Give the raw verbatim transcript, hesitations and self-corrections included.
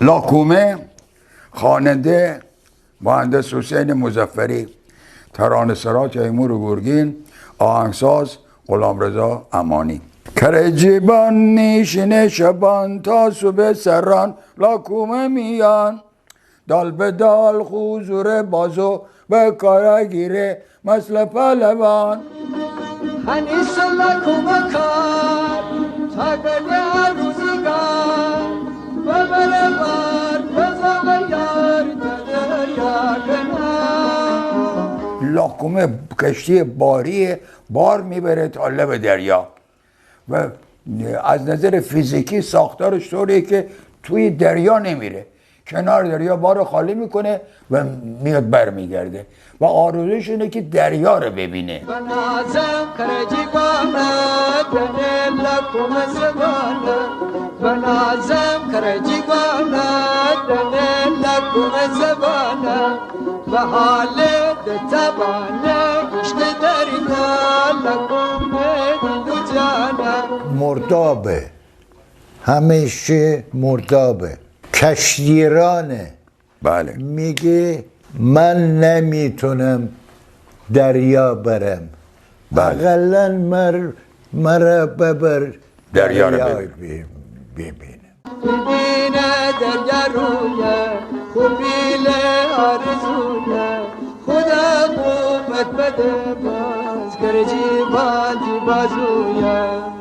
لاکومه، خواننده مهندس حسین مظفری، ترانه‌سرا تیمور گرگین، آهنگساز غلامرضا امانی. کره جیبان نیشینه شبان تا صبح سران، لاکومه میان دال به دال خو زوره بازو به کار گیره مثل پهلوان. هنیسه لاکومه کار تا گرده هر روزگار، ببره بار بزا و یار تا دریا کنار. لاکومه کشتی باریه، بار می‌بره تا لب دریا. و از نظر فیزیکی ساختارش طوریه که توی دریا نمیره، کنار دریا بار خالی می‌کنه و میاد برمیگرده و آرزوش اینه که دریا رو ببینه. بنازم کره جیبانه، دنه لاکومه زبانه. بنازم کره جیبانه، دنه لاکومه زبانه. و حاله ده تبانه، عشق دریا لاکومه دل و جانه. مردابه، همیشه مردابه. کشتیرانه. بله. میگه: «من نمی‌تونم دریا برم.» بله. «اقلاً مر-، مرا ببر دریا رو دریا ببین. بی-، ببینم.» ببینه دریا رویه، خو بیله آرزویه، خدا قوت بده باز، کرجی باندی بازویه.